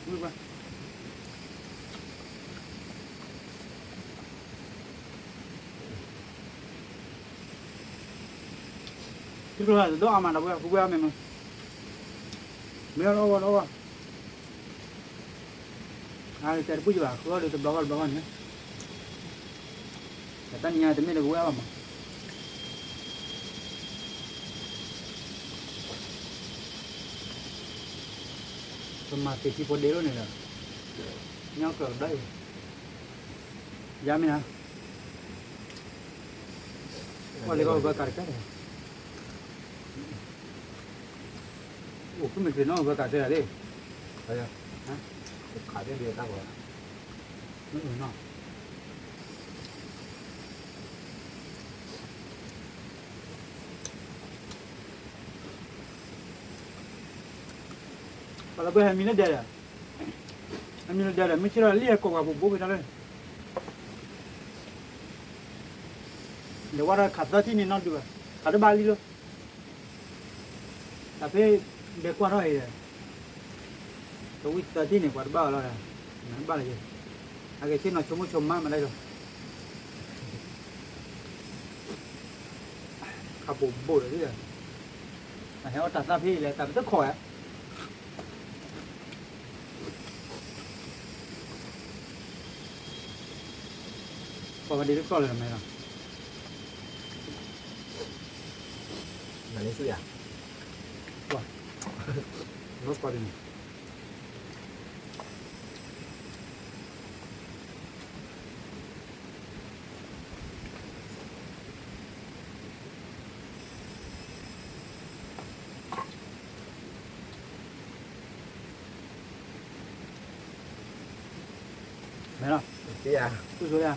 ဝံၤကွၢ် ထံကျိတဒီအါမး ဒီပုၢ်ဝဲၢ် ဃုဝဲအီၣ်မ့ၤမး, မ့ၢ်အီၣ်တအီၣ်ဝဲတအီၣ်ဝဲ, အါ တဲတဘၣ်ယဘၣ် ဃုအီၣ်ဒီးတဘျီဂီၢ်တဘျီဂီၢ်န့ၣ်, တၢ်တနံၤညါတမ့ၢ်လၢကဝဲအီၣ်ဘၣ်မး, ပမၤသ့ၣ်ထံဖိဒ့လိာ်န့ၣ်ဒီး, ညီကျၢၤကဒီးအံၤ, ယါမ့ၢ်ဧါ, ကွၢ်လၢကီၢ်ဘၢကးတကဲ, အိၣ် ဖုမ့ၢ်က့ၤနီၢ်ဘၢကးတဲဒၣ်လံ, ခးသ့ဒ်တၢ်ဂီၤ, မ့ၢ်နီၢ် ပှၤလၢပှဲၤဟဲမံလၢဒဲးဒီး, ဟဲမံလၢဒဲးဒီး မ့ၢ်ဆ့ၣ်ထီၣ်လံဟဲကိးပှၤပူၤဘိဖဲတၢ်လၢ, လဲၤဝဲဒီးခးသၢထံၣ်န့ၣ်နီၢ်ဒုးဘၣ်, ခးတဘၣ်လံလၢ, တၢ်ဖဲ, ဒဲးကွၢ်ထီၣ်အံၤ, တဝံၣ်သၢထံၣ်န့ၣ် ပှၤတဘၣ်အီၤလီၤဒီး, နဘၣ်လၢယဲ, အကဲဆ့ၣ်နီၤဆိကမိၣ်ဆိကမးမးဒၣ်ဒီး ခးပိာ်ဘိၣ်ဒီး, အဟဲအီၣ်တၢ်သၣ်ဖဲအံၤလဲၣ် တၢ်ပတခိးဧါ, ပှၤဝဲဒ်တကျီၢ်လၢမဲာ်လီၤ, နလၢဆူယၤ, ပှၤ, နကွၢ်ဒ်န့ၣ် မဲာ်လီၤ, တူၢ်ဆိယၤ,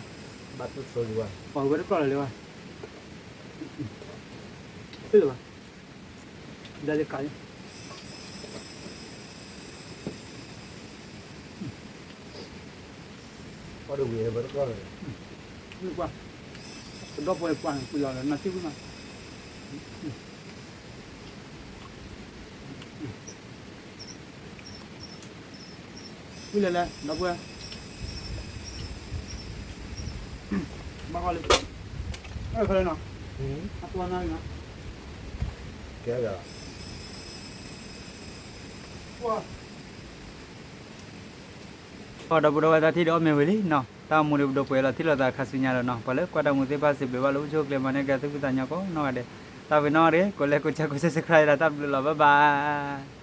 ဘၣ်တူၢ်ဆိယၤ, ပှၤဝဲတကျီၢ်လၢၤလၢၤဘၣ်, တလၢၤဘၣ်, ဒါလေးခါလေး, ပှၤတဝံၤဝဲတကျီၢ်လၢၤ, ကွၢ်, ကဒီပှဲၤပှၤန့ၣ် ကွံာ်လီၤလၢနၤထံၣ်ဝံၤမး ဝံၤလဲၣ်လဲၣ် ဒီပုၢ်ဝဲၢ်, ဘၣ်ဃီလံ, အဲၣ်ဖဲလဲၣ်နီၤ, အပှၤနၤလံနီၤ, ကဲ, ပှၤ, ပှၤဒီပုၢ်ဒီဝဲၢ်တၢ်ထံၣ်ဒီးအီၣ်မ့ၤဝံၤလံနီၤ, တၢ်အိၣ်မူဒီးပဒိးပှဲၤလီၤထံၣ်လိာ်သးခါဆူညါလီၤနီၤ, ပှၤလၢကွၢ်တၢ်မူသ့ၣ်တဖၣ်စံးဘျုးဘၣ်လၢအိၣ်ဆူၣ်အိၣ်ချ့မၤန့ၢ်က့ၤ သူၣ်ဖှံသးညီကိးနီၢ်ဂၤဒဲး, တၢ်ဝံၤနီၢ်ဂၤဒဲး ကိးလဲကိးဆဲကိး subscribe ဒၣ်တၢ်ဘျုးလီၤ bye bye.